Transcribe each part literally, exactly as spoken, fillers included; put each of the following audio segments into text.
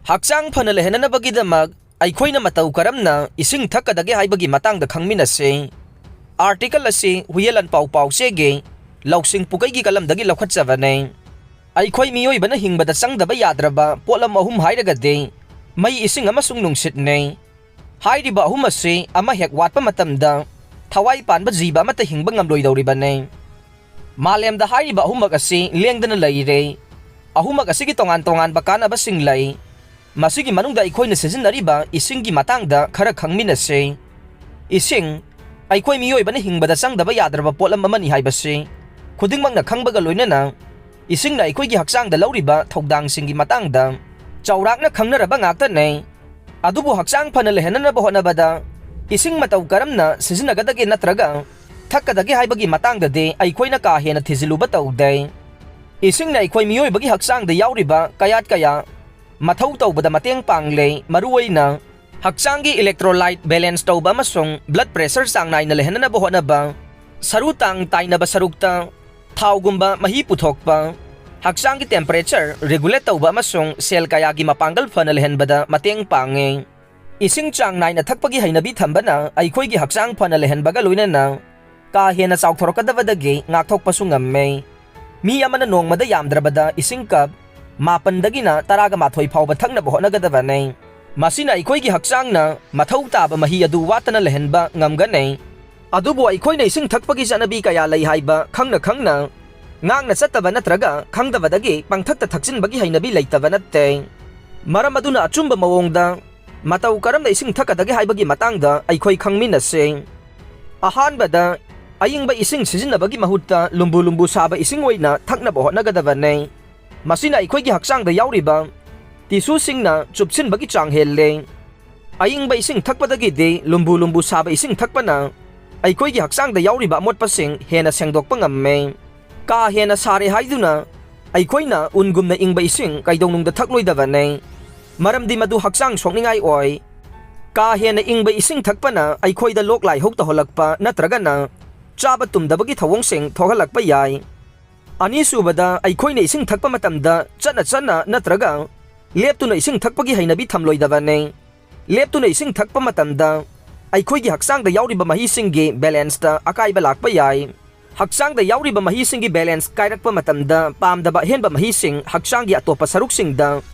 ꯍꯛꯆꯥꯡ ꯐꯅ ꯂꯩꯍꯟꯅꯅꯕꯒꯤꯗꯃꯛ ꯑꯩꯈꯣꯏꯅ ꯃꯇꯧ ꯀꯔꯝꯅ ꯏꯁꯤꯡ ꯊꯛꯀꯗꯒꯦ ꯍꯥꯏꯕꯒꯤ ꯃꯇꯥꯡꯗ ꯈꯪꯃꯤꯟꯅꯁꯤ꯫ ꯑꯥꯔꯇꯤꯀꯜ ꯑꯁꯤ ꯍꯨꯌꯦꯟ ꯂꯥꯟꯄꯥꯎ ꯄꯥꯎꯆꯦꯒꯤ ꯂꯧꯁꯤꯡ ꯄꯨꯀꯩꯒꯤ ꯀꯂꯝꯗꯒꯤ ꯂꯧꯈꯠꯆꯕꯅꯤ꯫ ꯑꯩꯈꯣꯏ ꯃꯤꯑꯣꯏꯕꯅ ꯍꯤꯡꯕꯗ ꯆꯪꯗꯕ ꯌꯥꯗ꯭ꯔꯕ ꯄꯣꯠꯂꯝ ꯑꯍꯨꯝ ꯍꯥꯏꯔꯒꯗꯤ ꯃꯩ, ꯏꯁꯤꯡ ꯑꯃꯁꯨꯡ ꯅꯨꯡꯁꯤꯠꯅꯤ꯫ ꯍꯥꯏꯔꯤꯕ ꯑꯍꯨꯝ ꯑꯁꯤ ꯑꯃ ꯍꯦꯛ ꯋꯥꯠꯄ ꯃꯇꯝꯗ ꯊꯋꯥꯏ ꯄꯥꯟꯕ ꯖꯤꯕ ꯑꯃꯠꯇ ꯍꯤꯡꯕ ꯉꯝꯂꯣꯏꯗꯧꯔꯤꯕꯅꯤ꯫ ꯃꯥꯂꯦꯝꯗ ꯍꯥꯏꯔꯤꯕ ꯑꯍꯨꯝꯃꯛ ꯑꯁꯤ ꯂꯦꯡꯗꯅ ꯂꯩꯔꯦ꯫ ꯑꯍꯨꯝꯃꯛ ꯑꯁꯤꯒꯤ ꯇꯣꯉꯥꯟ ꯇꯣꯉꯥꯟꯕ ꯀꯥꯟꯅꯕꯁꯤꯡ ꯂꯩ꯫ ꯃꯁꯤꯒꯤ ꯃꯅꯨꯡꯗ ꯑꯩꯈꯣꯏꯅ ꯁꯤꯖꯤꯟꯅꯔꯤꯕ ꯏꯁꯤꯡꯒꯤ ꯃꯇꯥꯡꯗ ꯈꯔ ꯈꯪꯃꯤꯟꯅꯁꯤ꯫ ꯏꯁꯤꯡ, ꯑꯩꯈꯣꯏ ꯃꯤꯑꯣꯏꯕꯅ ꯍꯤꯡꯕꯗ ꯆꯪꯗꯕ ꯌꯥꯗ꯭ꯔꯕ ꯄꯣꯠꯂꯝ ꯑꯃꯅꯤ ꯍꯥꯏꯕꯁꯤ ꯈꯨꯗꯤꯡꯃꯛꯅ ꯈꯪꯕꯒ ꯂꯣꯏꯅꯅ ꯏꯁꯤꯡꯅ ꯑꯩꯈꯣꯏꯒꯤ ꯍꯛꯆꯥꯡꯗ ꯂꯧꯔꯤꯕ ꯊꯧꯗꯥꯡꯁꯤꯡꯒꯤ ꯃꯇꯥꯡꯗ ꯆꯥꯎꯔꯥꯛꯅ ꯈꯪꯅꯔꯕ ꯉꯥꯛꯇꯅꯤ꯫ ꯑꯗꯨꯕꯨ ꯍꯛꯆꯥꯡ ꯐꯅ ꯂꯩꯍꯟꯅꯅꯕ ꯍꯣꯠꯅꯕꯗ ꯏꯁꯤꯡ ꯃꯇꯧ ꯀꯔꯝꯅ ꯁꯤꯖꯤꯟꯅꯒꯗꯒꯦ ꯅꯠꯇ꯭ꯔꯒ ꯊꯛꯀꯗꯒꯦ ꯍꯥꯏꯕꯒꯤ ꯃꯇꯥꯡꯗꯗꯤ ꯑꯩꯈꯣꯏꯅ ꯀꯥ ꯍꯦꯟꯅ ꯊꯤꯖꯤꯜꯂꯨꯕ ꯇꯧꯗꯦ꯫ ꯏꯁꯤꯡꯅ ꯑꯩꯈꯣꯏ ꯃꯤꯑꯣꯏꯕꯒꯤ ꯍꯛꯆꯥꯡꯗ ꯌꯥꯎꯔꯤꯕ ꯀꯌꯥꯠ ꯀꯌꯥ ꯃꯊꯧ ꯇꯧꯕꯗ ꯃꯇꯦꯡ ꯄꯥꯡꯂꯦ, ꯃꯔꯨꯑꯣꯏꯅ ꯍꯛꯆꯥꯡꯒꯤ electrolyte balance ꯇꯧꯕ ꯑꯃꯁꯨꯡ blood pressure ꯆꯥꯡ ꯅꯥꯏꯅ ꯂꯩꯍꯟꯅꯅꯕ ꯍꯣꯠꯅꯕ, ꯁꯔꯨ ꯇꯥꯡ ꯇꯥꯏꯅꯕ ꯁꯔꯨꯛꯇ ꯊꯥꯎꯒꯨꯝꯕ ꯃꯍꯤ ꯄꯨꯊꯣꯛꯄ, ꯍꯛꯆꯥꯡꯒꯤ temperature regulate ꯇꯧꯕ ꯑꯃꯁꯨꯡ cell ꯀꯌꯥꯒꯤ ꯃꯄꯥꯡꯒꯜ ꯐꯅ ꯂꯩꯍꯟꯕꯗ ꯃꯇꯦꯡ ꯄꯥꯡꯉꯤ꯫ ꯏꯁꯤꯡ ꯆꯥꯡ ꯅꯥꯏꯅ ꯊꯛꯄꯒꯤ ꯍꯩꯅꯕꯤ ꯊꯝꯕꯅ ꯑꯩꯈꯣꯏꯒꯤ ꯍꯛꯆꯥꯡ ꯐꯅ ꯂꯩꯍꯟꯕꯒ ꯂꯣꯏꯅꯅ ꯀꯥ ꯍꯦꯟꯅ ꯆꯥꯎꯊꯣꯔꯛꯀꯗꯕꯗꯒꯤ ꯉꯥꯛꯊꯣꯛꯄꯁꯨ ꯉꯝꯃꯦ꯫ ꯃꯤ ꯑꯃꯅ ꯅꯣꯡꯃꯗ ꯌꯥꯝꯗ꯭ꯔꯕꯗ ꯏꯁꯤꯡ ꯀꯞ ꯃꯥꯄꯟꯗꯒꯤꯅ ꯇꯔꯥꯒ ꯃꯥꯊꯣꯏ ꯐꯥꯎꯕ ꯊꯛꯅꯕ ꯍꯣꯠꯅꯒꯗꯕꯅꯤ꯫ ꯃꯁꯤꯅ ꯑꯩꯈꯣꯏꯒꯤ ꯍꯛꯆꯥꯡꯅ ꯃꯊꯧ ꯇꯥꯕ ꯃꯍꯤ ꯑꯗꯨ ꯋꯥꯠꯇꯅ ꯂꯩꯍꯟꯕ ꯉꯝꯒꯅꯤ꯫ ꯑꯗꯨꯕꯨ ꯑꯩꯈꯣꯏꯅ ꯏꯁꯤꯡ ꯊꯛꯄꯒꯤ ꯆꯠꯅꯕꯤ ꯀꯌꯥ ꯂꯩ ꯍꯥꯏꯕ ꯈꯪꯅ ꯈꯪꯅ ꯉꯥꯛꯅ ꯆꯠꯇꯕ ꯅꯠꯇ꯭ꯔꯒ ꯈꯪꯗꯕꯗꯒꯤ ꯄꯪꯊꯛꯇ ꯊꯛꯆꯤꯟꯕꯒꯤ ꯍꯩꯅꯕꯤ ꯂꯩꯇꯕ ꯅꯠꯇꯦ꯫ ꯃꯔꯝ ꯑꯗꯨꯅ ꯑꯆꯨꯝꯕ ꯃꯑꯣꯡꯗ ꯃꯇꯧ ꯀꯔꯝꯅ ꯏꯁꯤꯡ ꯊꯛꯀꯗꯒꯦ ꯍꯥꯏꯕꯒꯤ ꯃꯇꯥꯡꯗ ꯑꯩꯈꯣꯏ ꯈꯪꯃꯤꯟꯅꯁꯤ꯫ ꯑꯍꯥꯟꯕꯗ, ꯑꯏꯪꯕ ꯏꯁꯤꯡ ꯁꯤꯖꯤꯟꯅꯕꯒꯤ ꯃꯍꯨꯠꯇ ꯂꯨꯝꯕꯨ ꯂꯨꯝꯕꯨ ꯁꯥꯕ ꯏꯁꯤꯡ ꯑꯣꯏꯅ ꯊꯛꯅꯕ ꯍꯣꯠꯅꯒꯗꯕꯅꯤ꯫ ꯃꯁꯤꯅ ꯑꯩꯈꯣꯏꯒꯤ ꯍꯛꯆꯥꯡꯗ ꯌꯥꯎꯔꯤꯕ ꯇꯤꯁꯨꯁꯤꯡꯅ ꯆꯨꯞꯁꯤꯟꯕꯒꯤ ꯆꯥꯡ ꯍꯦꯜꯂꯦ꯫ ꯑꯏꯪꯕ ꯏꯁꯤꯡ ꯊꯛꯄꯗꯒꯤꯗꯤ ꯂꯨꯝꯕꯨ ꯂꯨꯝꯕꯨ ꯁꯥꯕ ꯏꯁꯤꯡ ꯊꯛꯄꯅ ꯑꯩꯈꯣꯏꯒꯤ ꯍꯛꯆꯥꯡꯗ ꯌꯥꯎꯔꯤꯕ ꯑꯃꯣꯠꯄꯁꯤꯡ ꯍꯦꯟꯅ ꯁꯦꯡꯗꯣꯛꯄ ꯉꯝꯃꯦ꯫ ꯀꯥ ꯍꯦꯟꯅ ꯁꯥꯔꯦ ꯍꯥꯏꯗꯨꯅ ꯑꯩꯈꯣꯏꯅ ꯎꯟꯒꯨꯝꯅ ꯏꯪꯕ ꯏꯁꯤꯡ ꯀꯩꯗꯧꯅꯨꯡꯗ ꯊꯛꯂꯣꯏꯗꯕꯅꯤ, ꯃꯔꯝꯗꯤ ꯃꯗꯨ ꯍꯛꯆꯥꯡ ꯁꯣꯛꯅꯤꯡꯉꯥꯏ ꯑꯣꯏ꯫ ꯀꯥ ꯍꯦꯟꯅ ꯏꯪꯕ ꯏꯁꯤꯡ ꯊꯛꯄꯅ ꯑꯩꯈꯣꯏꯗ ꯂꯣꯛ ꯂꯥꯏꯍꯧ ꯇꯧꯍꯜꯂꯛꯄ ꯅꯠꯇ꯭ꯔꯒꯅ ꯆꯥꯕ ꯇꯨꯝꯗꯕꯒꯤ ꯊꯧꯑꯣꯡꯁꯤꯡ ꯊꯣꯛꯍꯜꯂꯛꯄ ꯌꯥꯏ꯫ ꯑꯅꯤꯁꯨꯕꯗ, ꯑꯩꯈꯣꯏꯅ ꯏꯁꯤꯡ ꯊꯛꯄ ꯃꯇꯝꯗ ꯆꯠꯅ ꯆꯠꯅ ꯅꯠꯇ꯭ꯔꯒ ꯂꯦꯞꯇꯨꯅ ꯏꯁꯤꯡ ꯊꯛꯄꯒꯤ ꯍꯩꯅꯕꯤ ꯊꯝꯂꯣꯏꯗꯕꯅꯤ꯫ ꯂꯦꯞꯇꯨꯅ ꯏꯁꯤꯡ ꯊꯛꯄ ꯃꯇꯝꯗ ꯑꯩꯈꯣꯏꯒꯤ ꯍꯛꯆꯥꯡꯗ ꯌꯥꯎꯔꯤꯕ ꯃꯍꯤꯁꯤꯡꯒꯤ balance ꯇ ꯑꯀꯥꯏꯕ ꯂꯥꯛꯄ ꯌꯥꯏ꯫ ꯍꯛꯆꯥꯡꯗ ꯌꯥꯎꯔꯤꯕ ꯃꯍꯤꯁꯤꯡꯒꯤ balance ꯀꯥꯏꯔꯛꯄ ꯃꯇꯝꯗ ꯄꯥꯝꯗꯕ ꯑꯍꯦꯟꯕ ꯃꯍꯤꯁꯤꯡ ꯍꯛꯆꯥꯡꯒꯤ ꯑꯇꯣꯞꯄ ꯁꯔꯨꯛꯁꯤꯡꯗ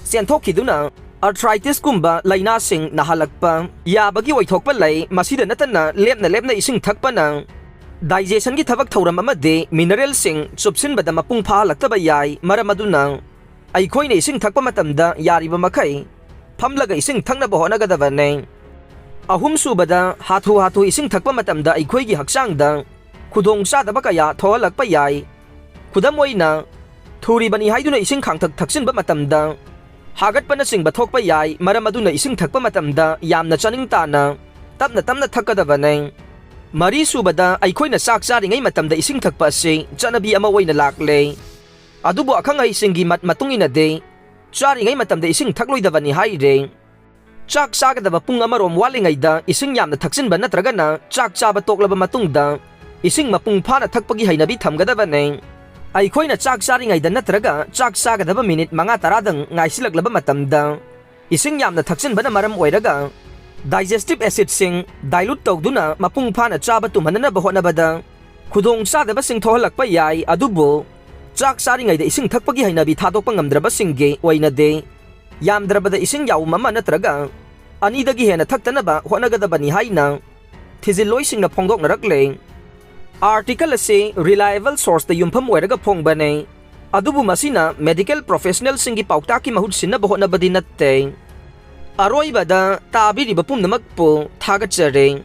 ꯆꯦꯟꯊꯣꯛꯈꯤꯗꯨꯅ arthritis ꯀꯨꯝꯕ ꯂꯥꯏꯅꯥꯁꯤꯡ ꯅꯥꯍꯜꯂꯛꯄ ꯌꯥꯕꯒꯤ ꯑꯣꯏꯊꯣꯛꯄ ꯂꯩ꯫ ꯃꯁꯤꯗ ꯅꯠꯇꯅ ꯂꯦꯞꯅ ꯂꯦꯞꯅ ꯏꯁꯤꯡ ꯊꯛꯄꯅ digestion ꯒꯤ ꯊꯕꯛ ꯊꯧꯔꯝ ꯑꯃꯗꯤ mineral ꯁꯤꯡ ꯆꯨꯞꯁꯤꯟꯕꯗ ꯃꯄꯨꯡ ꯐꯥꯍꯜꯂꯛꯇꯕ ꯌꯥꯏ꯫ ꯃꯔꯝ ꯑꯗꯨꯅ ꯑꯩꯈꯣꯏꯅ ꯏꯁꯤꯡ ꯊꯛꯄ ꯃꯇꯝꯗ ꯌꯥꯔꯤꯕ ꯃꯈꯩ ꯐꯝꯂꯒ ꯏꯁꯤꯡ ꯊꯛꯅꯕ ꯍꯣꯠꯅꯒꯗꯕꯅꯤ꯫ ꯑꯍꯨꯝꯁꯨꯕꯗ, ꯍꯥꯊꯨ ꯍꯥꯊꯨ ꯏꯁꯤꯡ ꯊꯛꯄ ꯃꯇꯝꯗ ꯑꯩꯈꯣꯏꯒꯤ ꯍꯛꯆꯥꯡꯗ ꯈꯨꯗꯣꯡꯆꯥꯗꯕ ꯀꯌꯥ ꯊꯣꯛꯍꯜꯂꯛꯄ ꯌꯥꯏ꯫ ꯈꯨꯗꯝ ꯑꯣꯏꯅ, ꯊꯨꯔꯤꯕꯅꯤ ꯍꯥꯏꯗꯨꯅ ꯏꯁꯤꯡ ꯈꯥꯡꯊꯛ ꯊꯛꯆꯤꯟꯕ ꯃꯇꯝꯗ ꯍꯥꯒꯠꯄꯅꯆꯤꯡꯕ ꯊꯣꯛꯄ ꯌꯥꯏ꯫ ꯃꯔꯝ ꯑꯗꯨꯅ ꯏꯁꯤꯡ ꯊꯛꯄ ꯃꯇꯝꯗ ꯌꯥꯝꯅ ꯆꯥꯅꯤꯡ ꯇꯥꯅ ꯇꯞꯅ ꯇꯞꯅ ꯊꯛꯀꯗꯕꯅꯤ꯫ ꯃꯔꯤꯁꯨꯕꯗ, ꯑꯩꯈꯣꯏꯅ ꯆꯥꯛ ꯆꯥꯔꯤꯉꯩ ꯃꯇꯝꯗ ꯏꯁꯤꯡ ꯊꯛꯄ ꯑꯁꯤ ꯆꯠꯅꯕꯤ ꯑꯃ ꯑꯣꯏꯅ ꯂꯥꯛꯂꯦ꯫ ꯑꯗꯨꯕꯨ ꯑꯈꯪ ꯑꯍꯩꯁꯤꯡꯒꯤ ꯃꯠ ꯃꯇꯨꯡ ꯏꯟꯅꯗꯤ, ꯆꯥꯔꯤꯉꯩ ꯃꯇꯝꯗ ꯏꯁꯤꯡ ꯊꯛꯂꯣꯏꯗꯕꯅꯤ ꯍꯥꯏꯔꯦ꯫ ꯆꯥꯛ ꯆꯥꯒꯗꯕ ꯄꯨꯡ ꯑꯃꯔꯣꯝ ꯋꯥꯠꯂꯤꯉꯩꯗ ꯏꯁꯤꯡ ꯌꯥꯝꯅ ꯊꯛꯆꯤꯟꯕ ꯅꯠꯇ꯭ꯔꯒꯅ ꯆꯥꯛ ꯆꯥꯕ ꯇꯣꯛꯂꯕ ꯃꯇꯨꯡꯗ ꯏꯁꯤꯡ ꯃꯄꯨꯡ ꯐꯥꯅ ꯊꯛꯄꯒꯤ ꯍꯩꯅꯕꯤ ꯊꯝꯒꯗꯕꯅꯤ꯫ ꯑꯩꯈꯣꯏꯅ ꯆꯥꯛ ꯆꯥꯔꯤꯉꯩꯗ ꯅꯠꯇ꯭ꯔꯒ ꯆꯥꯛ ꯆꯥꯒꯗꯕ ꯃꯤꯅꯤꯠ ꯃꯉꯥ ꯇꯔꯥꯗꯪ ꯉꯥꯏꯁꯤꯜꯂꯛꯂꯕ ꯃꯇꯝꯗ ꯏꯁꯤꯡ ꯌꯥꯝꯅ ꯊꯛꯆꯤꯟꯕꯅ ꯃꯔꯝ ꯑꯣꯏꯔꯒ digestive acid ꯁꯤꯡ dilute ꯇꯧꯗꯨꯅ ꯃꯄꯨꯡ ꯐꯥꯅ ꯆꯥꯕ ꯇꯨꯝꯍꯟꯅꯅꯕ ꯍꯣꯠꯅꯕꯗ ꯈꯨꯗꯣꯡ ꯆꯥꯗꯕꯁꯤꯡ ꯊꯣꯛꯍꯜꯂꯛꯄ ꯌꯥꯏ꯫ ꯑꯗꯨꯕꯨ ꯆꯥꯛ ꯆꯥꯔꯤꯉꯩꯗ ꯏꯁꯤꯡ ꯊꯛꯄꯒꯤ ꯍꯩꯅꯕꯤ ꯊꯥꯗꯣꯛꯄ ꯉꯝꯗ꯭ꯔꯕꯁꯤꯡꯒꯤ ꯑꯣꯏꯅꯗꯤ ꯌꯥꯝꯗ꯭ꯔꯕꯗ ꯏꯁꯤꯡ ꯌꯥꯎꯝ ꯑꯃ ꯅꯠꯇ꯭ꯔꯒ ꯑꯅꯤꯗꯒꯤ ꯍꯦꯟꯅ ꯊꯛꯇꯅꯕ ꯍꯣꯠꯅꯒꯗꯕꯅꯤ ꯍꯥꯏꯅ ꯊꯤꯖꯤꯜꯂꯣꯏꯁꯤꯡꯅ ꯐꯣꯡꯗꯣꯛꯅꯔꯛꯂꯦ꯫ Article ꯑꯁꯤ reliable source ꯇ ꯌꯨꯝꯐꯝ ꯑꯣꯏꯔꯒ ꯐꯣꯡꯕꯅꯤ, ꯑꯗꯨꯕꯨ ꯃꯁꯤꯅ medical professional ꯁꯤꯡꯒꯤ ꯄꯥꯎꯇꯥꯛꯀꯤ ꯃꯍꯨꯠ ꯁꯤꯟꯅꯕ ꯍꯣꯠꯅꯕꯗꯤ ꯅꯠꯇꯦ꯫ ꯑꯔꯣꯏꯕꯗ ꯇꯥꯕꯤꯔꯤꯕ ꯄꯨꯝꯅꯃꯛꯄꯨ ꯊꯥꯒꯠꯆꯔꯤ꯫